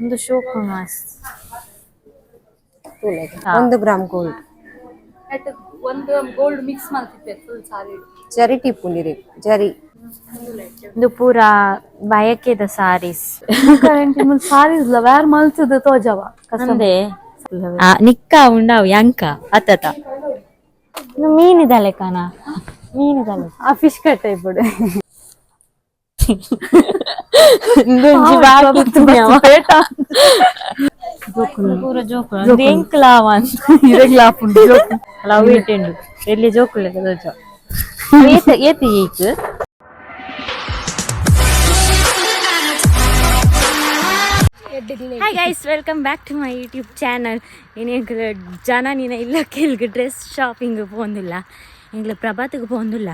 ಒಂದು ಶೋಕು ಮಸ್ತ್. ತೂಲೆಗೆ 1 gram gold. ಒಂದು ಗೋಲ್ಡ್ ಮಿಕ್ಸ್ ಮಲ್ತಿದ್ದೆ ಫುಲ್ ಸಾರಿ. ಜರಿ ಟಿಪ್ಪುಂಡಿರಿ ಜರಿ. ಇದು ಪೂರಾ ಬಯಕೆದ ಸಾರೀಸ್. ಸಾರೀಸ್ ವೇರ್ ಮಲ್ತದ ತೋಜವ. ಅಂದೆ ನಿಕ್ಕ ಉಂಡಾವು ಯಾಂಕ ಅತ್ತತ ಮೀನಿದಲೆ ಕಾನ ಮೀನಿದಲೆ. ಆ ಫಿಶ್ ಕಟ್ ಇಪ್ಪಡು. ಇಂದೊಂಜಿ ಬಾಕಿ ಇತ್ತು. ಪೂರ ಜೋಕುಲು ಒಂದು ಎಂಕ್ಲಾವ ಅಂತ. ಇರೆಗ್ಲ ಆಪುಂಡು. ಲವ್ ಇಟ್ಟುಂಡು ಎಲ್ಲಿ ಜೋಕುಲು ದೋಜ ಏತ್ ಏತ್ eke. Hi guys, welcome back to my YouTube channel. ಎಂಕ್ಲು ಜನ ನಿನ ಇಲ್ಲ ಕೆಲ್ಗೆ ಡ್ರೆಸ್ ಶಾಪಿಂಗ್ ಪೋಂದಿಲ್ಲ, ಎಂಕ್ಲು ಪ್ರಭಾತಿಗೆ ಪೋಂದಿಲ್ಲ.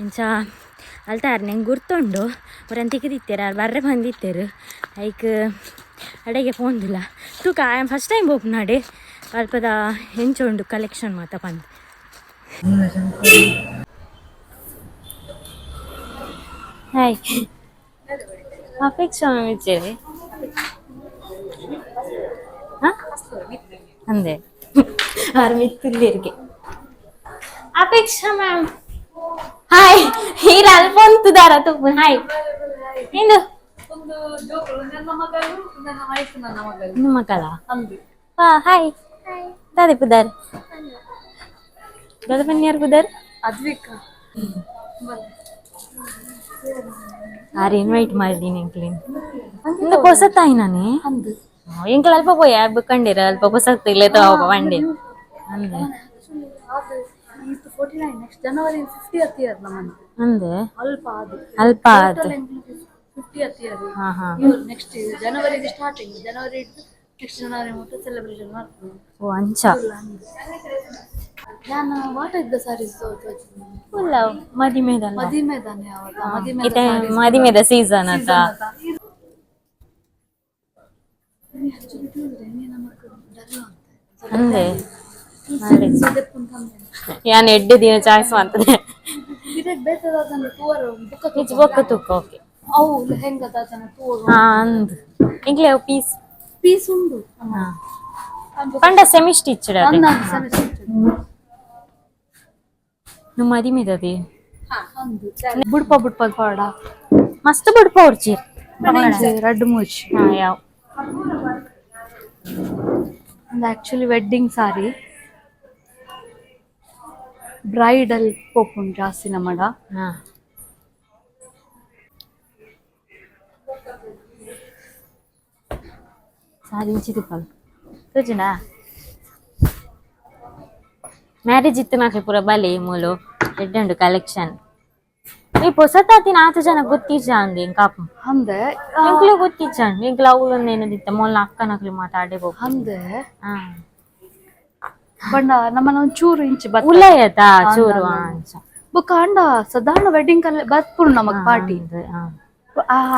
ಇಂಚ ಅಲ್ತಾರ್ ನಂಗೆ ಗುರ್ತುಂಡು ಒರಂತಿಗೆ ಆರ್ ಬರ್ರೆ ಬಂದಿತ್ತೇರು. ಐಕ್ ಅಡೆಗೆ ಪೋಂದಿಲ್ಲ ತೂಕ. I am first time ಪೋಪುನಾಡೆ. ಅಲ್ಪದ ಎಂಚ ಉಂಡು ಕಲೆಕ್ಷನ್ ಮಾತ ಪಂದ್. ಹಾಯ್, ಅಪೇಕ್ಷಾ ಮಿಚ್ಚೇರಿ ಅಂದೆ ಆರ್ ಮಿತ್ತುಲ್ಲಿರ್ಗೆ. Apeksha ma'am, hi. ಹೀರ ಅಲ್ಪ ಉಂತುದಾರ ತುಪ್ಪು. ಹಾಯ್, ಇಂದು. ಒಂದು ಜೋಕುಲು ನನ್ನ ಮಗಳು, ನನ್ನ ವಯಸ್ಸು ನನ್ನ ಮಗಳು. ನಿಮ್ಮ ಮಕ್ಕಳ? ಅಂದು. ಹಾ, ಹಾಯ್. ದಾದೆ ಪುದಾರ್ ದಾದ ಪನ್ಯಾರ್ ಪುದಾರ್? ಅದ್ವಿಕ. ಆರ್ ಇನ್ವೈಟ್ ಮಾಡಿದೀನಿ ಎಂಕ್ಲಿನ್. ಇಂದು ಪೊಸತ್ತಾಯಿ ನಾನೇ. ಅಂದು. ಎಂಕ್ಲ ಅಲ್ಪ ಪೋಯ ಕಂಡೀರ ಅಲ್ಪ ಪೊಸತ್ತಿಲ್ಲ ತಗೋಪ ಬಂಡೆ ಅಂದೆ. ಅದು 49, ನೆಕ್ಸ್ಟ್ ಜನವರಿ 50th year ನಮ್ಮನ್ನು. ಅಂದೆ. ಅಲ್ಪ ಅದು. ಅಲ್ಪ ಅದು. 50th year. ಹಾ ಹಾ. ನೆಕ್ಸ್ಟ್ ಜನವರಿಗೆ ಸ್ಟಾರ್ಟಿಂಗ್ ಜನವರಿ ನೆಕ್ಸ್ಟ್ ಜನವರಿ ಮುಟ್ಟ ಸೆಲೆಬ್ರೇಷನ್ ಮಾಡ್ತೀವಿ. ಓ, ಅಂಚ. ನಾನು what is the saris? ಇಲ್ಲ, ಮದಿಮೆದಲ್ಲ. ಮದಿಮೆದಾನೆ ಯಾವಾಗ ಮದಿಮೆ? ಇತ್ತೆ ಮದಿಮೆದ ಸೀಸನ್ ಅತ್ತ. ಅಂದೆ ಯಾನ್ ಎಡ್ಡೆ ದಿನ ಚಾಯ್ಸ್ ಮಾಡ್ತದೆ. ನಿಜ ಬೊಕ್ಕ ತುಕ್ಕ ಓಕೆ. ಅವು ಹೆಂಗದ ತೂವರು. ಹಾ, ಅಂದ್ ಇಂಕ್ಲೆ ಪೀಸ್. ಪೀಸ್ ಉಂಡು. ಪಂಡ ಸೆಮಿ ಸ್ಟಿಚ್ಡ್ ಅದೇ. ನಿಮ್ಮ ಮದಿಮೆದದಿ. ಬುಡ್ಪ ಬುಡ್ಪ ಪಾಡ. ಮಸ್ತ್ ಬುಡ್ಪ ಉರ್ಚಿ. ರಡ್ಡು ಮೂಜಿ. ಹಾ, ಯಾವ? ಒಂದು ಆಕ್ಚುಲಿ ವೆಡ್ಡಿಂಗ್ ಸಾರಿ, ಬ್ರೈಡಲ್ ಪೋಪುಂಡು ಜಾಸ್ತಿ ನಮ್ಮಡ. ಹಾ, ಸಾರಿ ಇಂಚಿದಿಪ್ಪಲ್ ತೋಜುಂಡಾ? ಮ್ಯಾರೇಜ್ ಇತ್ತು ನಾಕ್ಲೆ ಪೂರ ಬಲೆ ಮೂಲು ಎಡ್ಡೆ ಕಲೆಕ್ಷನ್. ಈ ಪೊಸತಾತಿನ ಆತ ಜನ ಗೊತ್ತಿಜ್ಜ ಅಂದೆ ಎಂಕಾಪ. ಅಂದೆ. ಎಂಕ್ಲೆ ಗೊತ್ತಿಜ್ಜ, ಎಂಕ್ಲ ಅವ್ಳು ಏನದಿತ್ತ ಮೊಲ್ಲ ಅಕ್ಕನಕ್ಲೆ ಮಾತಾಡೆ ಹೋಗ್. ಅಂದೆ. ಹಾ. ಬಣ್ಣ ನಮ್ಮನ ಒಂಚೂರು ಇಂಚಿ ಬತ್ತ. ಉಲ್ಲಯತಾ ಚೂರು ಅಂಚ. ಬೊಕ್ಕ ಅಂಡ ಸಾಧಾರಣ ವೆಡ್ಡಿಂಗ್ ಕಲೆ ಬರ್ಪುಂಡು ನಮಕ್ ಪಾರ್ಟಿ. ಅಂದೆ, ಹಾ.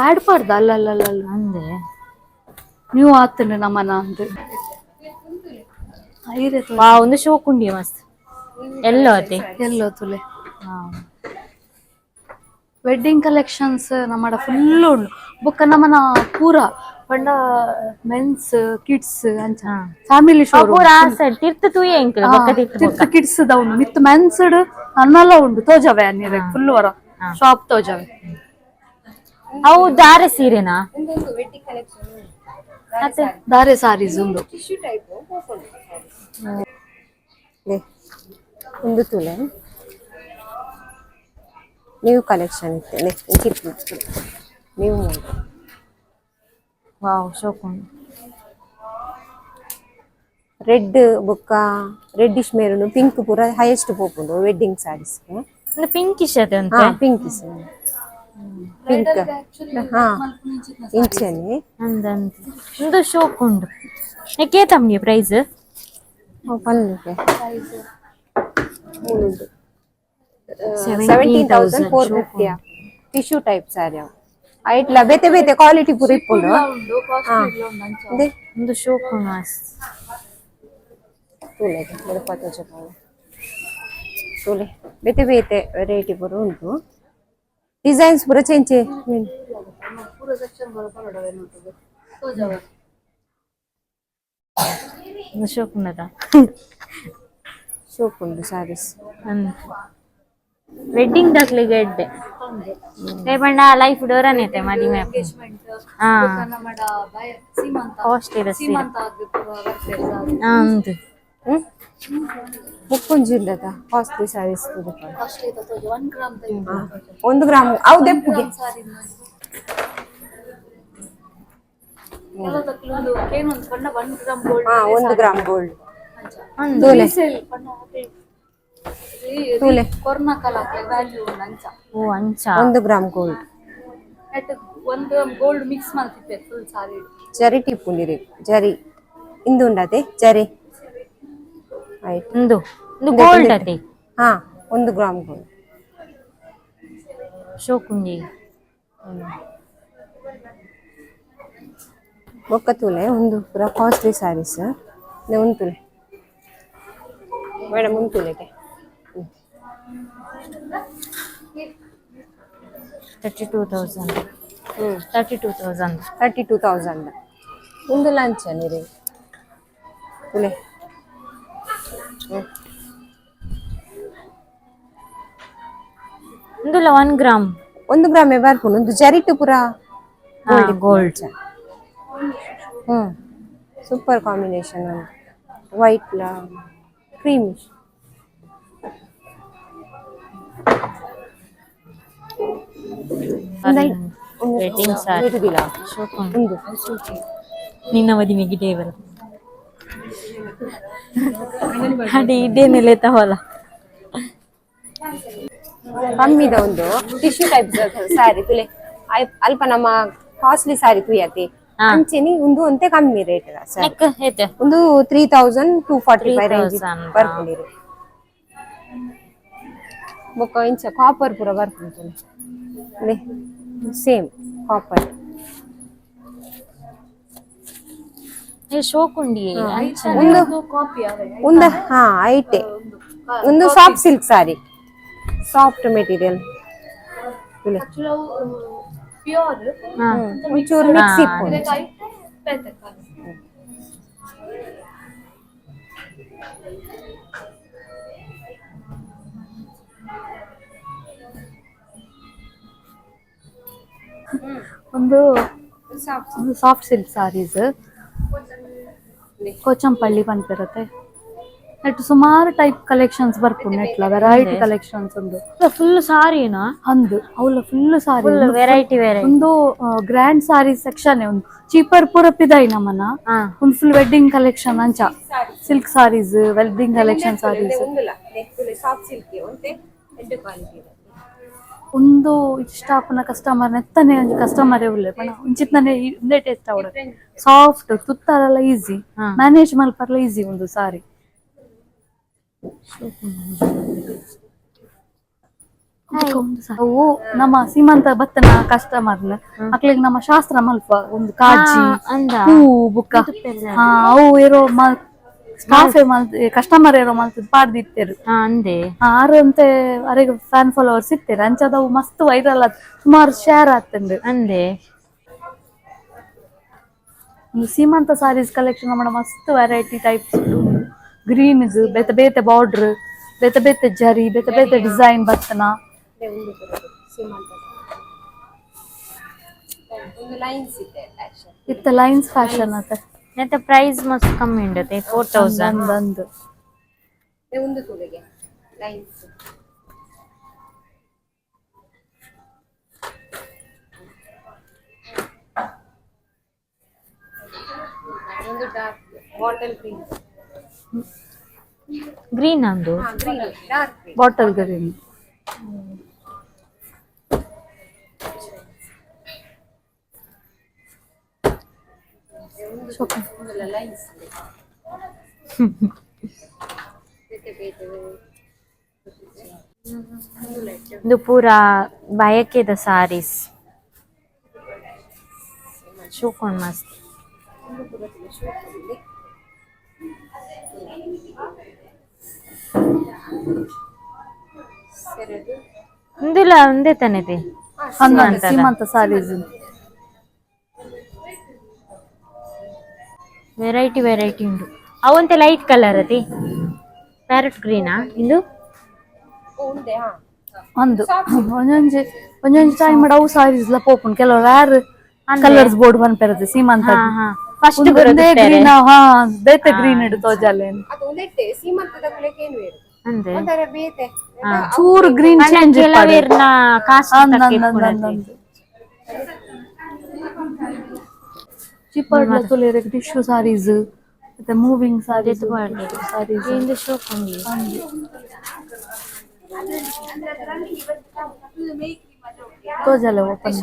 ಆಡ್ ಪಾಡ್ದ ಅಲ್ಲ ಅಲ್ಲ ಅಲ್ಲ ಅಲ್ಲ. ಅಂದೆ. ನೀವು ಆತಂಡು ನಮ್ಮನ ಅಂದ್ ಐರೆ. ವಾ, ಒಂದು ಶೋಕುಂಡಿ ಮಸ್ತ್ ಎಲ್ಲೋ ಅತೆ. ಎಲ್ಲೋ ತುಲೆ. ಹಾ. ವೆಡ್ಡಿಂಗ್ ಕಲೆಕ್ಷನ್ಸ್ ನಮ್ಮಡ ಫುಲ್ ಉಂಡು. ಬೊಕ್ಕ ನಮ್ಮನ ಪೂರ ಪಂಡ ಮೆನ್ಸ್, ಕಿಡ್ಸ್ ಅಂಚ ಫ್ಯಾಮಿಲಿ ಶೋ. ಪೂರ ಸೈಡ್ ತಿರ್ತು ತೂಯೆ ಎಂಕ್ಲು ಬೊಕ್ಕ ತಿರ್ತು ಬೊಕ್ಕ. ಕಿಡ್ಸ್ the ಉಂಡು, ಮಿತ್ ಮೆನ್ಸ್ ಅನ್ನಲ ಉಂಡು. ತೋಜವೆ ಅನ್ನಿರೆ ಫುಲ್ ವರ ಶಾಪ್ ತೋಜವೆ. ಅವು ದಾರೆ ಸೀರೆನಾ? ದಾರೆ ಸಾರೀಸ್ ಉಂಡು. ಲೆ ಒಂದು ತುಲೆ ನ್ಯೂ ಕಲೆಕ್ಷನ್ ಇತ್ತೆ ಲೆ ಇಂಚಿಪ್ಪು new model. Wow, ಶೋಕುಂಡು. Red ಬೊಕ್ಕ reddish maroon pink ಪೂರ ಹೈಯೆಸ್ಟ್ ಪೋಪುಂಡು ವೆಡ್ಡಿಂಗ್ ಸ್ಯಾರೀಸ್. ಒಂದು ಪಿಂಕಿಶ್ ಅದೇ. ಹಾ. ಉಂಟು. ಪಿಂಕಿಶ್ ಪಿಂಕ್, ಹಾ, ಇಂಚನೆ. ಅಂದ ಅಂದ ಒಂದು ಶೋಕುಂಡು. ಏತಮ್ಗೆ ಪ್ರೈಸ್? ಪನ್ನುಗೆ ಮೂಲುಂಡು 17,450. Tissue type sari ಅವು. ಐಟ್ಲ ಬೇತೆ ಬೇತೆ ಕ್ವಾಲಿಟಿ ಪೂರ ಇಪ್ಪುಂಡು. ಹಾ, ಇದೆ. ಒಂದು ಶೋಕು ಮಸ್ತ್. ತೂಲೆಗೆ ಮುಡುಪ ತೋಜಪಾವು ತೂಲೆ. ಬೇತೆ ಬೇತೆ ವೆರೈಟಿ ಪೂರ ಉಂಟು, ಡಿಸೈನ್ಸ್ ಪೂರ ಚೇಂಜ್. ಪೂರ ಸೆಕ್ಷನ್ ತೋಜವೆ. ಶೋಕುಂಡದ. ಶೋಕ್ ಉಂಡು ಸ್ಯಾರೀಸ್. ವೆಡ್ಡಿಂಗ್ ದಕ್ಲೆಗ್ ಎಡ್ಡೆ ಪಂಡ ಲೈಫ್ ಡೋರನೈತೆ ಮದಿಮೆ. ಹಾ. ನಮ್ಮಡ ಬಾಯ ಸೀಮಂತ. ಕಾಸ್ಟ್ಲಿ ಸೀರೆ. ಸೀಮಂತ ಬರ್ತಾರೆ. ಅಂದು. ಹ್ಮ್, ಮುಪ್ಪುಂಜಿ ಉಂಡದ ಕಾಸ್ಟ್ಲಿ ಸ್ಯಾರೀಸ್. ಕಾಸ್ಟ್ಲಿ ತೋಜಿ 1 ಗ್ರಾಮ್. 1 ಗ್ರಾಮ್ ಅವು ದೆಪ್ಪುಗೆ. ಸಾರಿ ಕೆಲವೊಂದು ಕೇನೊಂದು ಪಂಡ 1 gram gold. ಹಾ, 1 ಗ್ರಾಮ್ ಗೋಲ್ಡ್. ಅಂದು. ತೂಲೆ. ಪಂಡ ತೂಲೆ. ಕೊರ್ನ ಕಾಲ ವ್ಯಾಲ್ಯೂ ಅಂಚ. ಓ, ಅಂಚ. 1 gram gold. Net 1 gram gold mix ಮಲ್ತಿಪ್ಪೆ full ಸಾರಿ. ಜರಿ ಟಿಪ್ಪುಂಡಿರಿ ಜರಿ ಇಂದು ಉಂಡತೆ ಜರಿ ಆಯ್ತು. ಉಂದು ಉಂದು ಗೋಲ್ಡ್ ಅದೇ. ಹಾ, 1 ಗ್ರಾಮ್ ಗೋಲ್ಡ್. ಶೋಕುಂಡಿ. ಬೊಕ್ಕ ತೂಲೆ, ಒಂದು ಪೂರ ಕಾಸ್ಟ್ಲಿ ಸ್ಯಾರೀಸ್ ಒಂದು ತೂಲೆ ಮೇಡಮ್, ಒಂದು ತೂಲೆಗೆ. 32,000. ಹ್ಮ್. 32,000. 32,000. ಒಂದು ಲಂಚ ನೀರಿ ತೂಲೆ. ಉಂದುಲ 1 ಗ್ರಾಮ್. 1 ಗ್ರಾಮೇ ಬರ್ಪುಂಡು. ಒಂದು ಜರಿಟು ಪೂರ gold. ಹ್ಮ್, super combination ಒಂದು ವೈಟ್ ಲಾ ಕ್ರೀಮಿಶ್. ವೆಡ್ಡಿಂಗ್ ಸಾರಿ. ಶೋಕುಂಡು. ಒಂದು. ನಿನ್ನ ಮದಿಮೆಗೆ ದೇವರ ಅಡಿ ಇದೇನೆಲೆ ತವಲ. ಕಮ್ಮಿದ ಒಂದು ಟಿಶ್ಯೂ ಟೈಪ್ ಸ್ಯಾರಿ ತುಲೆ. ಅಲ್ಪ ನಮ್ಮ ಕಾಸ್ಟ್ಲಿ ಸ್ಯಾರಿ ತುಯತಿ. ಅಂಚೆನಿ ಒಂದು ಒಂತೆ ಕಮ್ಮಿ ರೇಟ್ ಸ್ಯಾರಿ. ನೆಕ್ ಏತೆ? ಒಂದು 3245 ರೇಂಜ್. 3000. ಬರ್ಪುಂಡಿರಿ. ಬೊಕ್ಕ ಇಂಚ ಕಾಪರ್ ಪೂರ ಬರ್ಪುಂಡು, ಸೇಮ್ ಕಾಪರ್. ಏ, ಶೋಕುಂಡಿ ಅಂಚ. ಒಂದು ಕಾಪಿ ಅವೇ. ಒಂದು, ಹಾ, ಐಟೆ ಒಂದು soft silk sari, soft material. Actually ಅವು ಪ್ಯೂರ್. ಒಂಚೂರು ಮಿಕ್ಸ್ ಇಪ್ಪುಂಡು. ಬೇತೆ. ಒಂದು ಒಂದು ಸಾಫ್ಟ್ ಸಿಲ್ಕ್ ಸಾರೀಸ್, ಕೊಚಂಪಳ್ಳಿ ಪನ್ಪಿರತ್ತೆ. ನೆಟ್ ಸುಮಾರು ಟೈಪ್ ಕಲೆಕ್ಷನ್ಸ್ ಬರ್ಪುಂಡು. ನೆಟ್ಲ ವೆರೈಟಿ ಕಲೆಕ್ಷನ್ಸ್ ಉಂಡು. ಫುಲ್ ಸಾರಿನಾ? ಅಂದು, ಅವ್ಲ ಫುಲ್ ಸಾರಿ. Full variety variety. ಒಂದು ಗ್ರ್ಯಾಂಡ್ ಸಾರಿ ಸೆಕ್ಷನ್, ಒಂದು ಚೀಪರ್ ಪೂರ ಪಿದಾಯಿ ನಮನ. ಒಂದು full wedding collection ಅಂಚ silk saris, wedding collection saris. Soft silk ಒಂತೆ ಎಡ್ಡೆ ಕ್ವಾಲಿಟಿ. ಒಂದು ಇಷ್ಟಾಪನ ಕಸ್ಟಮರ್ ನೆತ್ತನೆ ಒಂಜಿ ಕಸ್ಟಮರ್ ಉಲ್ಲೆ ಪಂಡ ಒಂಚಿತ್ತನೆ ಉಂದೇ ಟೇಸ್ಟ್ ಅವಡ ಸಾಫ್ಟ್ ತುತ್ತಾರಲ್ಲ ಈಸಿ. ಮ್ಯಾನೇಜ್ ಮಲ್ಪರ್ಲ ಈಸಿ ಒಂದು ಸಾರಿ. ಅವು ನಮ್ಮ ಸೀಮಂತ ಬತ್ತನ ಕಸ್ಟಮರ್ನ ಅಕ್ಲೆಗ್ ನಮ್ಮ ಶಾಸ್ತ್ರ ಮಲ್ಪ ಒಂದು ಕಾಜಿ ಅಂದ. ಹೂ ಬುಕ್ಕ, ಹಾ, ಅವು ಏರೋ ಸ್ಟಾಫ್ ಮಲ್ ಕಸ್ಟಮರ್ ಏರೋ ಮಲ್ತದ್ ಪಾಡ್ದಿತ್ತೆರು. ಹಾ, ಅಂದೆ. ಆರು ಅಂತೆ ಅರೆಗ್ ಫ್ಯಾನ್ ಫಾಲೋವರ್ಸ್ ಇತ್ತೆರ್. ಅಂಚದವು ಮಸ್ತ್ ವೈರಲ್ ಆತ್, ಸುಮಾರು ಶೇರ್ ಆತಂಡು. ಅಂದೆ. ಒಂದು ಸೀಮಂತ ಸಾರೀಸ್ ಕಲೆಕ್ಷನ್ ನಮ್ಮ ಮಸ್ತ್ variety types. Green ಬೇತೆ ಬೇತೆ ಬಾರ್ಡರ್, ಬೇತೆ ಬೇತೆ ಜರಿ, ಬೇತೆ ಬೇತೆ ಡಿಸೈನ್ ಬತ್ತನ. ಒಂದು ಲೈನ್ಸ್ ಇದೆ. ಇತ್ತ ಲೈನ್ಸ್ ಫ್ಯಾಷನ್ ಆತ. ಮತ್ತೆ ಪ್ರೈಸ್ ಮಸ್ತ್ ಕಮ್ಮಿ ಉಂಡತೆ, 4,000. ಅಂದ್. ಒಂದು ತೂಲೆಗೆ ಲೈನ್ಸ್. ಒಂದು dark bottle green. Green ಅಂದು. Green, dark green. Bottle green. Lines ಬೇತೆ ಬೇತೆ. ಇದು ಪೂರಾ ಬಯಕೆದ ಸಾರೀಸ್, ಶೋಕೊಂಡ್ ಮಸ್ತ್. ಉಂದುಲ ಒಂದೇ ತನದೆ. ಅಂದ್, ಸೀಮಂತ ಸಾರೀಸ್. ವೆರೈಟಿ ವೆರೈಟಿ ಉಂಡು. ಅವಂತೆ ಲೈಟ್ ಕಲರ್ ಅತಿ ಪ್ಯಾರೆಟ್ ಗ್ರೀನಾ ಇಂದು? ಉಂಡೆ ಹಾ. ಅಂದು ಒಂಜೊಂಜಿ ಒಂಜೊಂಜಿ ಟೈಮ್ ಅವು ಸಾರೀಸ್ ಲ ಪೋಪುಂಡು ಕೆಲವು rare colours board ಪನ್ಪೆರದು ಸೀಮಂತ. ಹಾ ಹಾ, ಫಸ್ಟ್ ಗ್ರೀನ್, ಹಾ, ಬೇತೆ ಗ್ರೀನ್ ಇಡು ತೋಜಾಲೆ. ಅದು ಉಂದೆಟ್ಟೆ ಸೀಮಂತದ ಕುಲೆಕ್ ಏನು ಬೇರೆ ಅಂದೆ. ಒಂಥರ ಬೇತೆ. ಚೂರು ಗ್ರೀನ್ ಚೇಂಜ್. ಕೆಲವೇರ್ನ ಕಾಸ್ಟ್. ಚಿಪ್ಪಡ್ಲ ತುಲೇರೆ ಟಿಶ್ಯೂ ಸಾರೀಸ್ ಮತ್ತೆ ಮೂವಿಂಗ್ ಸಾರೀಸ್ ಸಾರೀಸ್. ಇಂದು ಶೋಕ್ ಉಂಡು. ತೋಜಾಲೆ ಓಪನ್.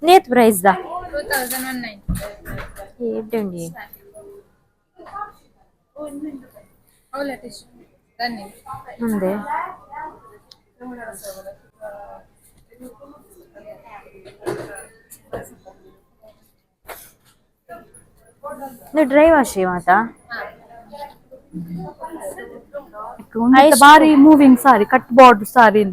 ನೇತ್ ಪ್ರೈಸ್ ದಾ? ಎಡ್ಡೆ. ಅಂದೆ. ಇದು ಡ್ರೈ ವಾಶ್ ಮಾತಾ. ಒಂದಿತ್ತ ಬಾರಿ moving sorry, cut border ಸಾರಿ,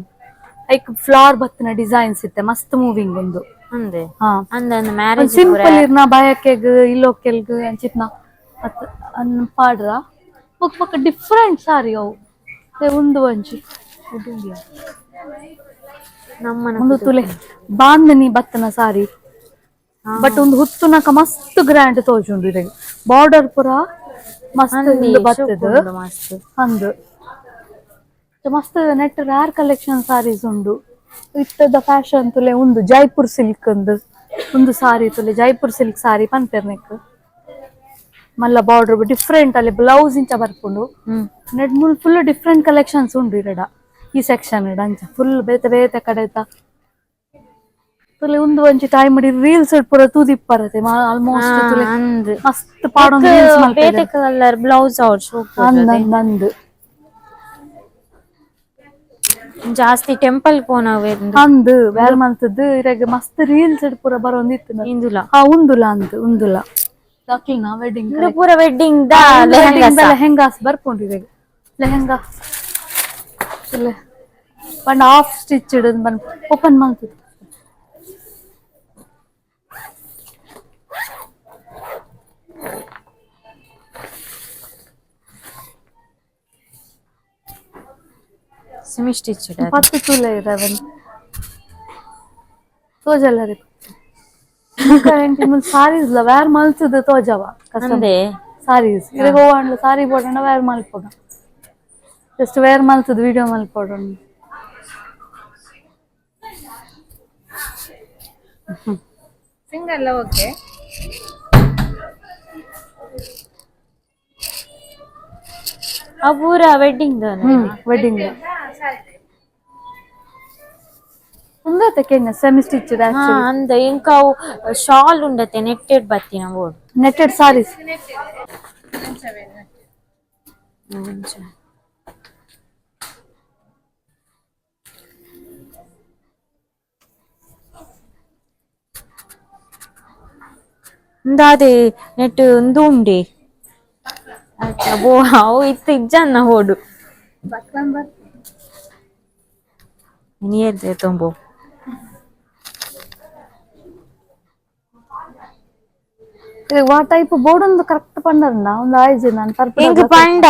ಐಕ್ ಫ್ಲವರ್ ಬತ್ತಿನ ಡಿಸೈನ್ಸ್ ಇತ್ತೆ, ಮಸ್ತ್ ಮೂವಿಂಗ್ ಒಂದು. ಅಂದೆ. ಹಾ. ಅಂದ ಮ್ಯಾರೇಜ್. ಸಿಂಪಲ್ ಇರ್ನ ಬಯಕೆಗ್ ಇಲ್ಲೋಕೆಲ್ಗ್ ಅಂಚಿತ್ನ ಅತ್ ಅನ್ ಪಾಡ್ರ ಬೊಕ್ ಬೊಕ ಡಿಫ್ರೆಂಟ್ ಸಾರಿ ಅವು. ते ಉಂದು ಒಂಜಿ ನಮ್ಮನ ಉಂದು ತುಲೆ ಬಾಂದನಿ ಬತ್ತನ ಸಾರಿ, ಬಟ್ ಒಂದು ಹುತ್ತುನಕ ಮಸ್ತ್ ಗ್ರ್ಯಾಂಡ್ ತೋಜುಂಡು ಇರೆಗ್. ಬಾರ್ಡರ್ ಪೂರ ಮಸ್ತ್ ಉಂದು ಬತ್ತದ. ಮಸ್ತ್. ಅಂದು ಮಸ್ತ್ net rare collection saris ಉಂಡು. ಇತ್ತದ ಫ್ಯಾಷನ್ ತುಲೆ ಉಂದು ಜೈಪುರ್ ಸಿಲ್ಕ್ ಅಂದು ಒಂದು ಸಾರಿ ತುಲೆ, ಜೈಪುರ್ ಸಿಲ್ಕ್ ಸಾರಿ ಪನ್ಪೆರ್ ನೆಕ್. ಮಲ್ಲ ಬಾರ್ಡರ್ ಡಿಫ್ರೆಂಟ್, ಅಲ್ಲಿ ಬ್ಲೌಸ್ ಇಂಚ ಬರ್ಪುಂಡು. ನೆಟ್ ಮುಲ್ full different collections ಉಂಡು ಇರಡ ಈ ಸೆಕ್ಷನ್ ಇಡ. ಅಂಚ ಫುಲ್ ಬೇತೆ ಬೇತೆ ಕಡೆತ ತುಲೆ. ಉಂದು ಒಂಜಿ ಟೈಮ್ ರೀಲ್ಸ್ ಪೂರ ತೂದಿಪ್ಪರತೆ ಆಲ್ಮೋಸ್ಟ್ ತುಲೆ. ಅಂದ್. ಮಸ್ತ್ ಪಾಡೊಂದು ರೀಲ್ಸ್ ಬೇತೆ ಮಲ್ಪೆರ್. ಕಲರ್ ಬ್ಲೌಸ್ ಅವ್ರು ಶೋಕ್. ಅಂದ್ ಅಂದ್ ಅಂದ್. ಜಾಸ್ತಿ ಟೆಂಪಲ್ ಪೋನವೆ. ಅಂದ್, ಬೇರೆ ಮಲ್ತದ್ದು ಇರೆಗ್ ಮಸ್ತ್ ರೀಲ್ಸ್ ಪೂರ ಬರೊಂದಿತ್ತು. ಇಂದುಲ. ಹಾ, ಉಂದುಲ ಅಂದ್, ಉಂದುಲ ದಾಖಲಿನ ವೆಡ್ಡಿಂಗ್. ಇಂದು ಪೂರ ವೆಡ್ಡಿಂಗ್ the lehengas. Lehengas ಬರ್ಪುಂಡು ಇರೆಗ್ ಲೆಹೆಂಗಾ ಪಂಡ ಹಾಫ್ ಸ್ಟಿಚ್ ಬನ್ ಓಪನ್ ಮಲ್ತದ್ದು. Semi stitch. ಪತ್ತು ತುಲೆ ಇರವನ್ ತೋಜಲ್ಲ ರೀ. ಸಾರೀಸ್ ಲ ವೇರ್ ಮಲ್ತದ ತೋಜವ. ಅಂದೆ. ಸಾರೀಸ್ ಇರೆಗ್ ಹೋವಂಡ್ಲ ಸಾರಿ ಬೋಡಂಡ ವೇರ್ ಮಲ್ಪೊಗ, ಜಸ್ಟ್ ವೇರ್ ಮಲ್ತದ ವಿಡಿಯೋ ಮಲ್ಪೊಡು. Single okay. ಆ ಪೂರ ವೆಡ್ಡಿಂಗ್. ವೆಡ್ಡಿಂಗ್ ಉಂದತೆ ಕೆಂಗ ಸೆಮಿ ಸ್ಟಿಚ್. ಹಾ, ಅಂದ ಇಂಕ ಅವು ಶಾಲ್ ಉಂಡತೆ, ನೆಟ್ಟೆಡ್ ಬತ್ತಿನ ಬೋರ್ಡ್. Netted saris. ಅಂಚ ಉಂದಾದೆ ನೆಟ್ ಉಂದು ಉಂಡೆ ಅಚ್ಚ ಬೋ ಅವು ಇತ್ತು ಇಜ್ಜನ್ನ ಹೋಡು ನೀರ್ ತುಂಬು. ವಾ ಟೈಪ್ ಬೋರ್ಡ್ ಒಂದು ಕರೆಕ್ಟ್ ಪಂಡರ್ನ ಒಂದು ಆಯ್ಜಿ ನಾನು. ಎಂಕ್ ಪಂಡ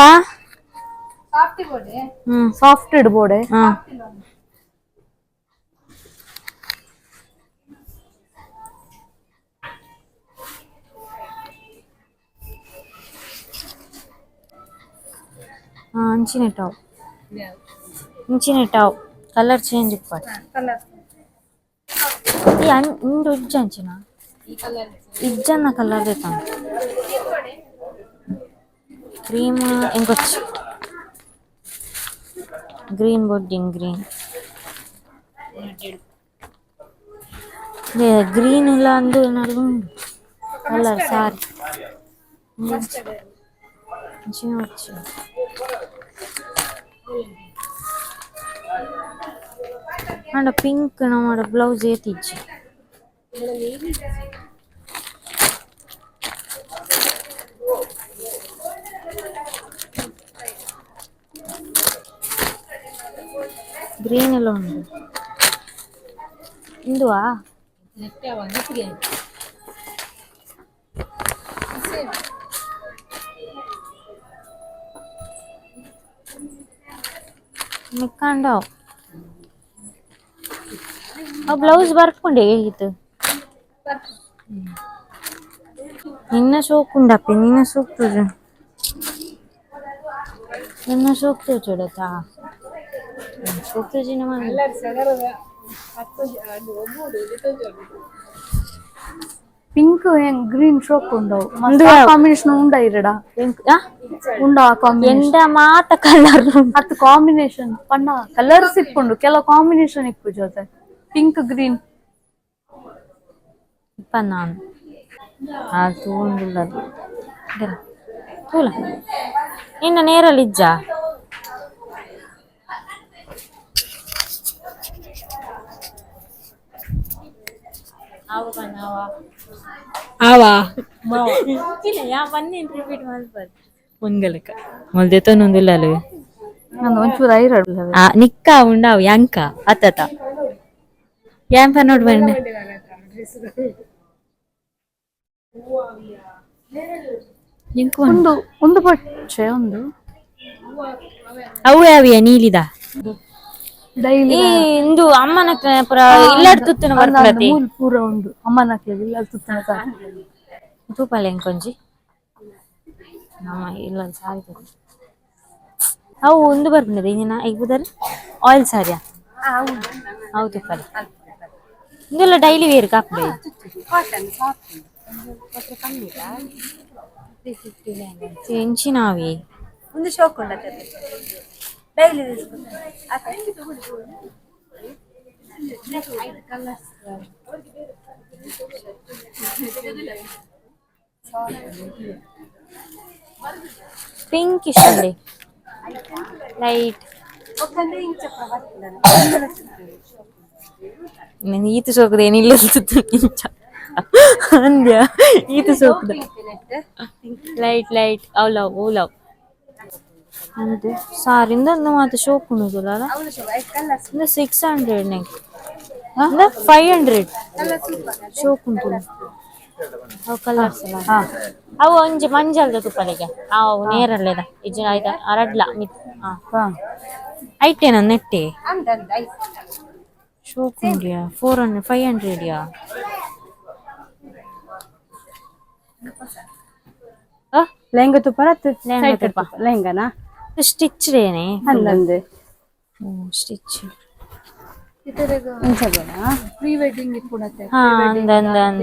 ಸಾಫ್ಟ್ ಇಡ್ ಬೋರ್ಡೆ. ಹಾ ಹಾ, ಅಂಚಿನ ಟಾಪ್, ಅಂಚಿನ top colour change ಇಪ್ಪಡ್. ಈ ಉಂಡು ಇಜ್ಜ ಅಂಚಿನ ಇಜ್ಜನ್ನ ಕಲರ್ ಬೇಕಂತ ಕ್ರೀಮ್ ಎಂಕೊಚ್ಚು ಗ್ರೀನ್ ಬೊಡ್ಡಿಂಗ್ ಗ್ರೀನ್ ಗ್ರೀನ್ ಇಲ್ಲ ಅಂದು ಏನಾದ್ರು ಉಂಡು ಕಲರ್ ಸಾರಿ ಅಂಚಿನ వచ్చి. ಆಂಡ ಪಿಂಕ್ ನಮ್ಮ ಬ್ಲೌಸ್ ಏತಿಜ್ಜಿ. ಗ್ರೀನ್ ಎಲ್ಲ ಉಂಟು ಇಂದುವಾ. ನಿಕ್ಕಾಂಡವ್ ಆ ಬ್ಲೌಸ್ ಬರ್ಪುಂಡೆ ಇದು ನಿನ್ನ ಸೋಕುಂಡಪ್ಪಿ ನಿನ್ನ ಸೋಕ್ ತೋಜು ನಿನ್ನ ಸೋಕ್ ತೋಜುಡತಾ ಸೋಕ್ ತೋಜಿನ. Pink green shop ఉండవు. ಕಾಂಬಿನೇಷನ್ ಉಂಡ ಇರಡ ಉಂಡ ಕಾಂಬಿನೇಷನ್. ಎಂದ ಮಾತ ಕಲರ್. ಅತ್ ಕಾಂಬಿನೇಷನ್ ಪಣ್ಣ ಕಲರ್ಸ್ ಇಪ್ಪುಂಡು, ಕೆಲವು ಕಾಂಬಿನೇಷನ್ ಇಪ್ಪು ಜೊತೆ ಪಿಂಕ್ ಗ್ರೀನ್. ಇಪ್ಪ ನಾನು ಆ ತೂಂದುಲ್ಲ ತೂಲ ನಿನ್ನ ನೇರಲ್ಲಿ ಇಜ್ಜ. ಆವಾ ಯಾ ಬನ್ನಿ ರಿಪೀಟ್ ಮಲ್ಪದು ಮಂಗಲಕ ಮೊಲ್ದೆತನೊಂದಿಲ್ಲ ಅಲ್ವೇ. ನಂದು ಒಂಚೂರು ಐರಡ್. ಆ ನಿಕ್ಕ ಉಂಡಾವು ಯಾಂಕ ಅತ್ತತ ಯಾಂಪ ನೋಡ್ ಬನ್ನಿ. ನಿಂಕು. ಒಂದು ಒಂದು ಬಚ್ಚೆ ಒಂದು. ಅವು ಯಾವಿಯ ನೀಲಿದ? ಡೈಲಿ. ಈ ಇಂದು ಅಮ್ಮನ ಪುರ ಇಲ್ಲಡ್ ತುತ್ತುನ ಬರ್ಪುನತಿ. ಮೂಲ್ ಪೂರ ಉಂಡು ಅಮ್ಮನ ಇಲ್ಲ ತುತ್ತನ ಸಾರಿ. ತೂಪಾಲೆ ಎಂಕೊಂಜಿ ನಮ್ಮ ಇಲ್ಲ ಸಾರಿ ತಗೋ. ಅವು ಒಂದು ಬರ್ಪುನದ ಇಂಜಿನ ಐಬುದರ್ ಆಯಿಲ್ ಸಾರಿಯಾ ಅವು ತುಪ್ಪಾಲೆ ಇಂದೆಲ್ಲ ಡೈಲಿ ವೇರ್ ಕಾಪುಡೆ. ಕಾಟನ್ ಸಾಫ್ಟ್ ಮಾತ್ರ ಕಮ್ಮಿ ಇಲ್ಲ. 350. ಇಂಚಿನಾವಿ. ಒಂದು ಶೋಕ್ ಉಂಡತ್ತೆ ಡೈಲಿ. ಪಿಂಕಿಶ್ ಉಂಡೆ ಲೈಟ್. నేను ಈತ ಸೋಕದ ಏನಿಲ್ಲ ಇಂಚ ಅಂದ್ಯ ಈತ ಸೋಕದ ಲೈಟ್ ಲೈಟ್ ಅವ್ ಲವ್ ಓ ಲವ್ ಅಂದು ಸಾರಿಂದ ಮಾತ ಶೋಕ್ ಉಂಡುಲ್ಲ. ಇಂದ 600 ನೆಕ್ ಇಂದ 500 ಶೋಕ್ ಉಂಟು. ಅವು ಕಲರ್ಸ್ ಅವು ಒಂಜಿ ಮಂಜಲ್ದ ತುಪ್ಪಲಿಗೆ ಅವು ನೇರಲ್ಲೇದ ಇಜ್ಜಿ ಆಯ್ತ ಅರಡ್ಲ ಮಿತ್ ಹಾ ಐಟೇನ ನೆಟ್ಟೆ ಶೋಕ್ ಉಂಡಿಯಾ 400 500 ಯಾ. ಲೆಹಂಗಾ ತುಪ್ಪ. ಲೆಹಂಗಾ ತುಪ್ಪ. ಲೆಹಂಗಾನಾ? ಸ್ಟಿಚ್ ರೇನೆ. ಅಂದಂದೆ. ಸ್ಟಿಚ್. ಇಂಚ ಬೇಡ. Pre wedding ಇಪ್ಪುನತೆ. ಹಾ ಅಂದ ಅಂದ ಅಂದ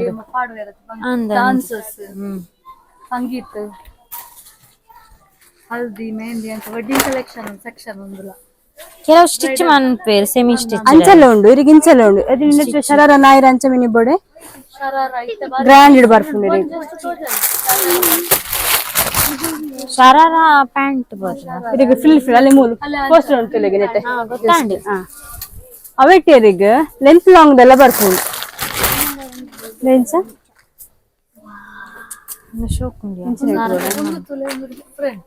ಅಂದ. ಡಾನ್ಸಸ್. ಹ್ಮ್. ಸಂಗೀತ, ಹಲ್ದಿ, ಮೆಹಂದಿ ಅಂತ wedding collection section ಉಂದುಲ. ಕೆಲವು ಸ್ಟಿಚ್ ಮನ್ಪೇರು ಸೆಮಿ ಸ್ಟಿಚ್. ಅಂಚೆಲ್ಲ ಉಂಡು ಇರಿಗೆ ಇಂಚೆಲ್ಲ ಉಂಡು ಅದು ಶರಾರ ನಾಯಿರ ಅಂಚ ಮಿನಿ ಬೋಡೆ. ಶರಾರ ಐತೆ. ಗ್ರ್ಯಾಂಡ್ ಇಡ್ ಬರ್ಪುಂಡು ಇರಿಗೆ. ಶರಾರ ಪ್ಯಾಂಟ್ ಬರ್ತದ. ಇರಿಗೆ ಫಿಲ್ ಫಿಲ್ ಅಲ್ಲಿ ಮೂಲು ಪೋಸ್ಟರ್ ಉಂಟು ಇಲ್ಲಿಗೆ ನೆಟ್ಟೆ. ಹಾ ಗೊತ್ತಾಂಡು. ಹಾ ಅವೆಟ್ಟಿಯರಿಗೆ ಲೆಂತ್ ಲಾಂಗ್ ದೆಲ್ಲ ಬರ್ಪುಂಡು ಲೆನ್ಸ. ಶೋಕ್ ಉಂಡಿಯಾ. ಒಂದು ತುಲೆ ಒಂದು ಡಿಫ್ರೆಂಟ್.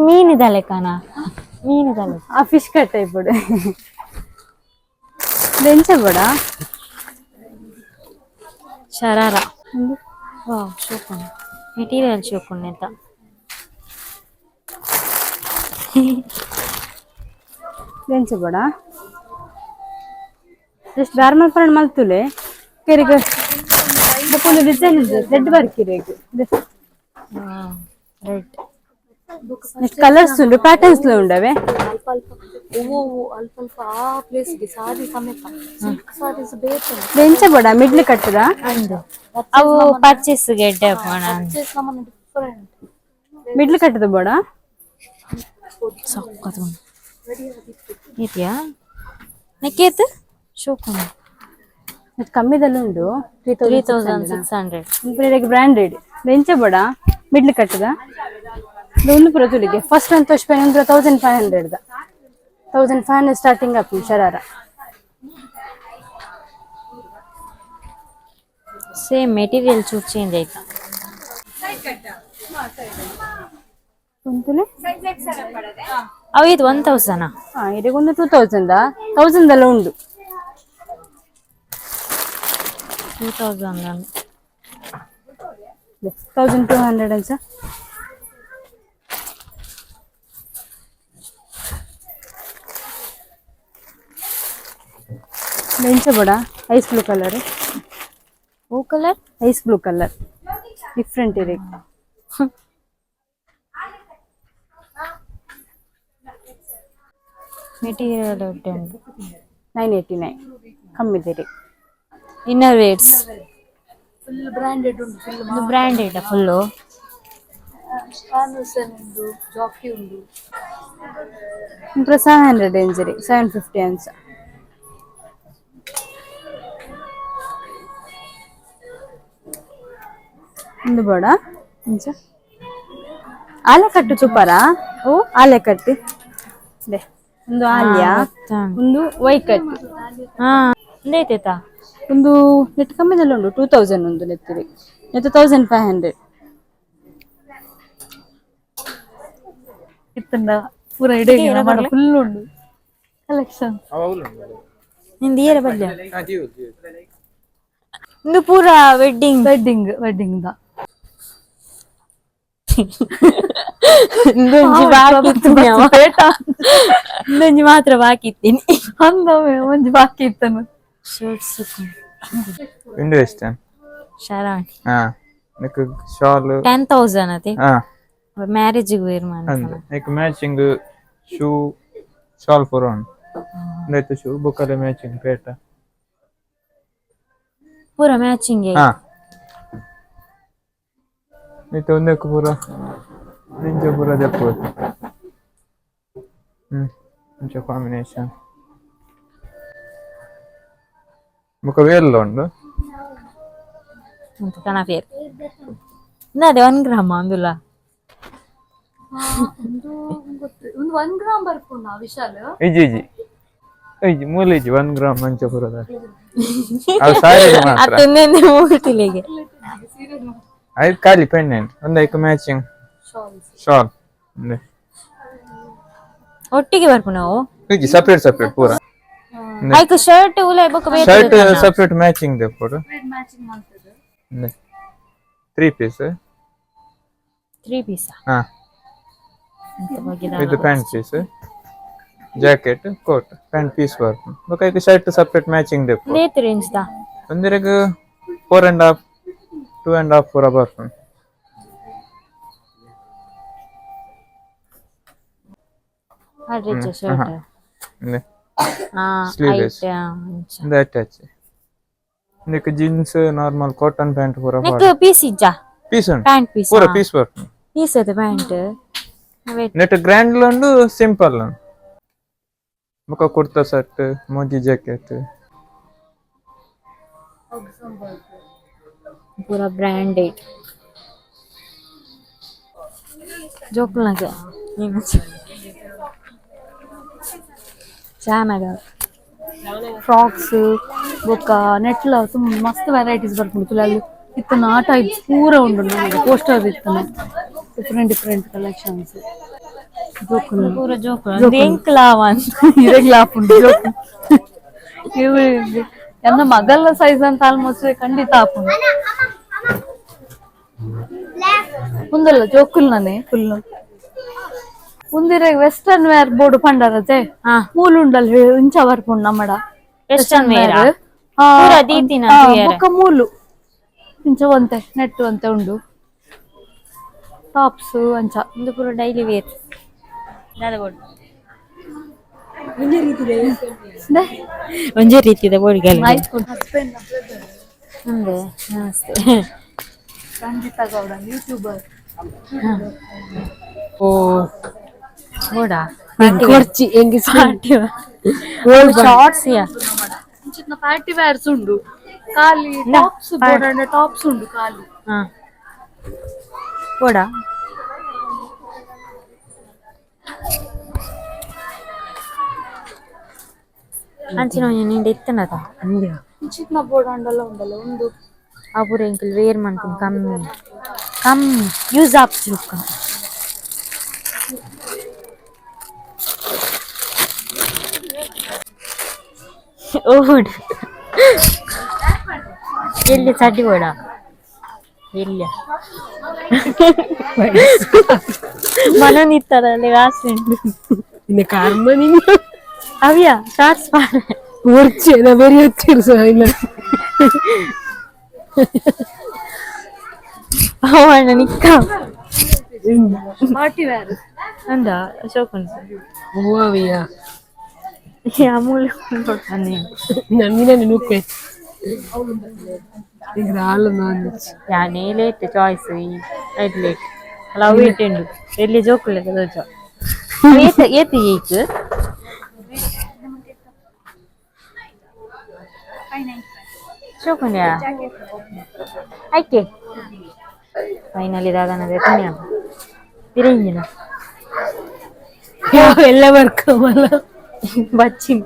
ಮೀನಿದಲೆ ಕಾನ ಮೀನಿದಲೆ. ಆ ಫಿಶ್ ಕಟ್ అయిపోడు ಲೆಂಚ ಬೇಡ. ಶರಾರ ವಾವ್ ಶೋಕ್ ಉಂಡು ಮೆಟೀರಿಯಲ್ ಶೋಕ್ ಉಂಡು ಎಂತ. ಲೆಂಚ ಬೇಡ ಜಸ್ಟ್ ನಾರ್ಮಲ್ ಪರಣ ಮಲ್ತುಲೆ ಕೆರಿಗೆ ಬೊಕೊಂದು ಡಿಸೈನ್ ಇದೆ ರೆಡ್ ವರ್ಕ್ ಇರೇಗ್. Red. Next colours ಉಂಡು ಪ್ಯಾಟರ್ನ್ಸ್ ಉಂಡವೆ. ಅಲ್ಪ ಅಲ್ಪ ಹೂವು ಅಲ್ಪ ಅಲ್ಪ ಆ ಪ್ಲೇಸ್ಗೆ ಸಾರಿ ಸಮೇತ ಸಿಲ್ಕ್ ಸಾರೀಸ್ ಬೇಕು. ಲೆಂಚ ಬೇಡ ಮಿಡ್ಲ್ ಕಟ್ಟದ. ಅಂದು ಅವು ಪರ್ಚೇಸ್ ಗೆಡ್ಡೆ ಪೋಣ. ಪರ್ಚೇಸ್ ನಮ್ಮನ್ನ ಡಿಫ್ರೆಂಟ್. ಮಿಡ್ಲ್ ಕಟ್ಟದ ಬೇಡ. ಸಕ್ಕತ್ತು ಇದೆಯಾ ನೆಕ್ಕೇತು ಶೋಕ್ ಉಂಡು. ಕಮ್ಮಿದಲ್ಲ ಉಂಡು ತ್ರೀ 3600. ಬ್ರಾಂಡೆಡ್ ಲೆಂಚ ಬೇಡ ಮಿಡ್ಲ್ ಕಟ್ಟದ ಒಂದು ಪೂರ ತುಲಿಗೆ ಫಸ್ಟ್ ಒಂದು ತೋಷ್ ಒಂದು 1500 1500 ಸ್ಟಾರ್ಟಿಂಗ್ ಅಪ್ ಶರಾರ. ಸೇಮ್ ಮೆಟೀರಿಯಲ್ ಚೂರು ಚೇಂಜ್ ಆಯ್ತಾ. ಉಂಟುಲೆ. ಅವು ಇದು 1000. ಹಾ ಇದಕ್ಕೊಂದು 2000 ತೌಸಂಡ್ ಎಲ್ಲ ಉಂಡು. 2000. 1200 ಅಂತ. ಎಂಚ ಬೋಡ ice blue colour. ಓ colour? Ice blue colour different ಇರಿ. ಮೆಟೀರಿಯಲ್ ಉಂಟು. 989 ಕಮ್ಮಿದಿರಿ. Inner wares. Full branded ಉಂಟು full. Branded full. ಉಂಟು, ಜಾಕಿ ಉಂಟು. 700 ರೇಂಜ್ ರೀ, 750 ಅಂಚ. ಒಂದು ಬೋಡ ಅಂಚ ಆಲೆಕಟ್ಟು ಸೂಪರಾ? ಓ ಆಲೆಕಟ್ಟು they ಒಂದು ಆಲಿಯಾ, ಒಂದು ವೈಕಟ್ಟು. ಹಾ, ಒಂದೈತೈತಾ? ಒಂದು ನೆಟ್ ಕಮ್ಮಿದಲ್ಲಿ ಉಂಟು, 2000 ಒಂದು ನೆತ್ತಿರಿ, ನೆತ್ತು 1500. ಇತ್ತಂಡ ಪೂರ ಇಡೀ ಫುಲ್ ಉಂಡು ಕಲೆಕ್ಷನ್. ನಿಂದು ಏರ ಬಲ್ಯ ಇಂದು ಪೂರ wedding. Wedding wedding the. ಇಂದೊಂಜಿ ಬಾಕಿ ಇತ್ತು, ಇಂದೊಂಜಿ ಮಾತ್ರ ಬಾಕಿ ಇತ್ತೀನಿ. ಅಂದವೇ ಒಂಜಿ ಬಾಕಿ ಇತ್ತನು. ಶರ್ಟ್ಸ್. ಇಂದು ಎಷ್ಟು? ಶರಾಣಿ. ಹಾ, ನೆಕ್ ಶಾಲ್. 10,000 ಅದೇ. ಹಾ. ಮ್ಯಾರೇಜ್ ವೇರ್ ಮಾಡ. ಅಂದ್ neck matching shoe shawl ಪೂರ ಉಂಡು. ಉಂದಾಯ್ತು ಶೂ ಬುಕ್ಕಲೆ ಮ್ಯಾಚಿಂಗ್ ಪೇಟ. ಪೂರ ಮ್ಯಾಚಿಂಗ್. ಹಾ, ಇತ್ತೆ ಒಂದಕ್ಕೆ ಪೂರ ನಿಂಚೆ ಪೂರ ದೆಪ್ಪು. ಇಂಚ ಕಾಂಬಿನೇಷನ್ ಬೊಕ ವೇಲ್ ಉಂಡು. ಕಣ ಪೇರ್ ಅದೇ 1 ಗ್ರಾಮ್ ಅಂದುಲ್ಲ. ಒಂದು ಗೊತ್ತು, ಒಂದು 1 ಗ್ರಾಮ್ ಬರ್ಪುಂಡ ವಿಶಾಲ್. ಇಜ್ಜಿ ಇಜ್ಜಿ ಇಜ್ಜಿ, ಮೂಲ ಇಜ್ಜಿ, 1 ಗ್ರಾಮ್ ಮಂಚ ಪೂರದ ಅವು ಸಾರಿ ಮಾತ್ರ. ಅತ್ತೊಂದೇ ಮೂರ್ತಿಲಿಗೆ. ಐದು ಖಾಲಿ ಪೆಂಡೆಂಟ್, ಒಂದು ಐಕ್ ಮ್ಯಾಚಿಂಗ್ ಶಾಲ್ ಒಂದೇ. ಒಟ್ಟಿಗೆ ಬರ್ಪು ನಾವು. ಇಜ್ಜಿ, ಸಪ್ರೇಟ್ ಸಪ್ರೇಟ್ ಪೂರ. ಐಕ್ ಶರ್ಟ್ ಉಲ ಬೊಕ ಬೇತೆ. Shirt separate matching ದೆಪ್ಪೊಡು. 3 piece. 3 piece. ಹಾ, ಇದು pant piece, jacket, coat, pant piece work ಬೊಕ ಐಕ್ shirt separate matching ದೆಪ್ಪು. ನೇತ್ range ದಾ? ಒಂದಿರಗ್ 4.5, 2.5 ಪೂರ ಬರ್ಪುಂಡು. ಅಡ್ರೆಚ್ ಶರ್ಟ್. ಒಂದೇ. ಹಾ. Sleeveless. ಐಟ್ ಅಂಚ. ಒಂದು ಅಟ್ಯಾಚ್ ಇದಕ್ಕೆ jeans, normal cotton pant ಪೂರ. ನೆಕ್ ಪೀಸ್ ಇಜ್ಜಾ? ಪೀಸ್ ಉಂಟು. Pant piece. ಪೂರ ಪೀಸ್ ಬರ್ಪುಂಡು. ಪೀಸ್ ಅದು pant. Net grand ಉಂಡು, ಸಿಂಪಲ್ ಉಂಡು. ಬೊಕ ಕುರ್ತಾ ಸೆಟ್, ಮೋಜಿ ಜಾಕೆಟ್. ಪೂರ ಬ್ರ್ಯಾಂಡೆಡ್ ಜೋಕ್ಲಾಗ ಚೆನ್ನಾಗ. ಫ್ರಾಕ್ಸ್ ಬೊಕ್ಕ ನೆಟ್ಲ ತುಂಬ ಮಸ್ತ್ ವೆರೈಟೀಸ್ ಬರ್ಪುಂಡು ತುಲಾಲ್ ಇತ್ತನ ಆ ಟೈಪ್ಸ್ ಪೂರ ಉಂಡು ಪೋಸ್ಟರ್ ಇತ್ತನ different different collections ಜೋಕುಲು. ಪೂರ ಜೋಕ್ಲು ಎಂಕ್ಲಾವ ಅಂತ. ಇರೆಗ್ಲ ಆಪುಂಡು ಜೋಕು. ಇವು ಎನ್ನ ಮಗಲ್ಲ ಸೈಜ್ ಅಂತ ಆಲ್ಮೋಸ್ಟ್ ಖಂಡಿತ ಆಪುಂಡು. ಉಂದಲ್ಲ ಜೋಕುಲ್ ನಾನೇ ಫುಲ್ ಉಂದಿರ western wear board ಪಂಡರತೆ. ಹಾ. ಮೂಲುಂಡಲ್ ಇಂಚ ಬರ್ಪುಂಡು ನಮ್ಮಡ. ವೆಸ್ಟರ್ನ್ ವೇರ್ ಪೂರ ದೀತಿನ ತೂಯೆರೆ. ಬೊಕ್ಕ ಮೂಲು ಇಂಚ ಒಂತೆ ನೆಟ್ ಒಂತೆ ಉಂಡು ಟಾಪ್ಸ್ ಅಂಚ. ಒಂದು ಪೂರ ಡೈಲಿ ವೇರ್ ದಾದ ಬೋರ್ಡ್. ದೆ. ಒಂಜೇ ರೀತಿದ ಬೋರ್ಡ್ಗಳು. ಹಸ್ಬೆಂಡ್. ಅಂದೆ ನಮಸ್ತೆ. ರಂಜಿತಾ ಗೌಡ ಯೂಟ್ಯೂಬರ್. ಓ ಬೋಡಾ. ಕೊರ್ಚಿ ಎಂಗೆ? ಶಾರ್ಟ್ಸ್ ಯಾ. ಇಂಚಿನ ಪಾರ್ಟಿ ವೇರ್ಸ್ ಉಂಡು ಖಾಲಿ, ಟಾಪ್ಸ್ ಬೋಡಂಡ ಟಾಪ್ಸ್ ಉಂಡು ಖಾಲಿ. ಹಾ, ಬೋಡಾ. ಅಂಚಿನ ಒಂಜಿ ನಿಂಡೆ ಇತ್ತನದ. ಇಂಚಿನ ಬೋಡಂಡಲ ಉಂಡಲ್ಲ ಉಂಡು. ಆ ಪೂರ ಎಂಕುಲು ವೇರ್ ಮನ್ಪುನು ಕಮ್ಮಿ ಕಮ್ಮಿ ಯೂಸ್ ಆಪ್ಚುಕ್ಕ. ಓಡ್ ಎಲ್ಲಿ ಚಡ್ಡಿ ಬೋಡ ಎಲ್ಲಿ ಮನನಿತ್ತರಲ್ಲಿ ವಾಸನೆ ಉಂಟು. ಕರ್ಮ. ಅವಿಯಾ ಶಾರ್ಟ್ಸ್ ಪಾಡ. ಒರ್ಚೆ ನಾ ಬೇರೆ ಹಚ್ಚಿರು ಸಹ ಇಲ್ಲ. ಅವಣ್ಣ ನಿಕ್ಕ. ಪಾರ್ಟಿ ವೇರ್. ಅಂದ ಶೋಕುಂಡು. ಹೂವಿಯ. ಅಮೂಲ್ ಕೊಡ್ತಾನೆ. ನನ್ನಿನ ನುಕ್ಕೆ ಈಗ ಹಾಲು ನಾನು. ಯಾನೇ ಲೇಟ್ ಚಾಯ್ಸ್ ಐಟ್ ಲೇಟ್ ಅಲ್ಲ, ಅವು ಇಟ್ಟುಂಡು ಎಲ್ಲಿ ಜೋಕುಲೆ ದೋಜ ಏತ್ ಏತ್ ಏಕ್ ಶೋಕುಂಡ್ಯಾ ಐಕೆ. ಫೈನಲಿ ದಾದನ ಪುಣ್ಯ ತಿರಿಂಜಿನ. ಎಲ್ಲ ವರ್ಕ್ ಮಲ್ಲ. ಬಚ್ಚಿನ.